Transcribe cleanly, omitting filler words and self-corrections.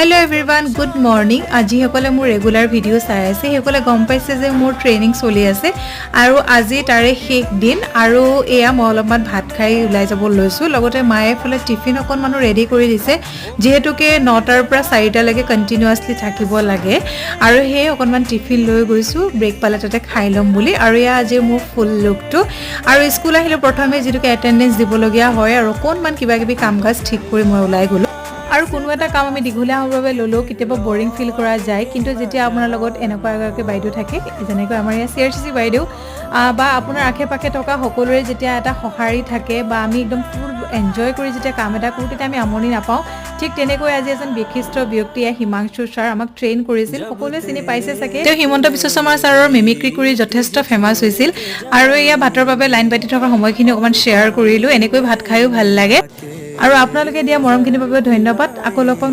Hello everyone, good morning. যিসকলে মোৰ regular video' চাই আছে, সেইসকলে গম পাইছে যে মোৰ ট্ৰেইনিং চলি আছে আৰু আজি তাৰে শেষ দিন। আৰু এয়া মই অলপমান ভাত খাই ওলাই যাব লৈছোঁ। লগতে মায়ে এফালে টিফিন অকণমানো ৰেডি কৰি দিছে, যিহেতুকে 9টাৰ পৰা 4টালৈকে কণ্টিনিউৱাছলি থাকিব লাগে। আৰু সেয়ে অকণমান টিফিন লৈ গৈছোঁ, ব্ৰেক পালে তাতে খাই ল'ম বুলি। আৰু এয়া আজি মোৰ ফুল লুকটো। আৰু স্কুল আহিলে প্ৰথমে যিটোকে এটেণ্ডেঞ্চ দিবলগীয়া হয় আৰু অকণমান কিবা কিবি কাম কাজ ঠিক কৰি মই ওলাই গ'লোঁ। আৰু কোনো এটা কাম আমি দীঘলীয়া হ'বৰ বাবে ল'লেও কেতিয়াবা বৰিং ফিল কৰা যায়, কিন্তু যেতিয়া আপোনাৰ লগত এনেকুৱা এগৰাকী বাইদেউ থাকে, যেনেকৈ আমাৰ ইয়াৰ চিআৰচিচি বাইদেউ বা আপোনাৰ আশে পাশে থকা সকলোৰে যেতিয়া এটা সঁহাৰি থাকে বা আমি একদম ফুল এনজয় কৰি যেতিয়া কাম এটা কৰোঁ, তেতিয়া আমি আমনি নাপাওঁ। ঠিক তেনেকৈ আজি এজন বিশিষ্ট ব্যক্তিয়ে, হিমাংশু ছাৰ, আমাক ট্ৰেইন কৰিছিল। সকলোৱে চিনি পাইছে চাগে, তেওঁ হিমন্ত বিশ্ব শৰ্মা ছাৰৰ মিমিক্ৰি কৰি যথেষ্ট ফেমাছ হৈছিল। আৰু এয়া ভাতৰ বাবে লাইন পাতি থকা সময়খিনি অকণমান শ্বেয়াৰ কৰিলোঁ। এনেকৈ ভাত খায়ো ভাল লাগে। আৰু আপোনালোকে দিয়া মৰমখিনিৰ বাবে ধন্যবাদ। আকৌ লগ পাম।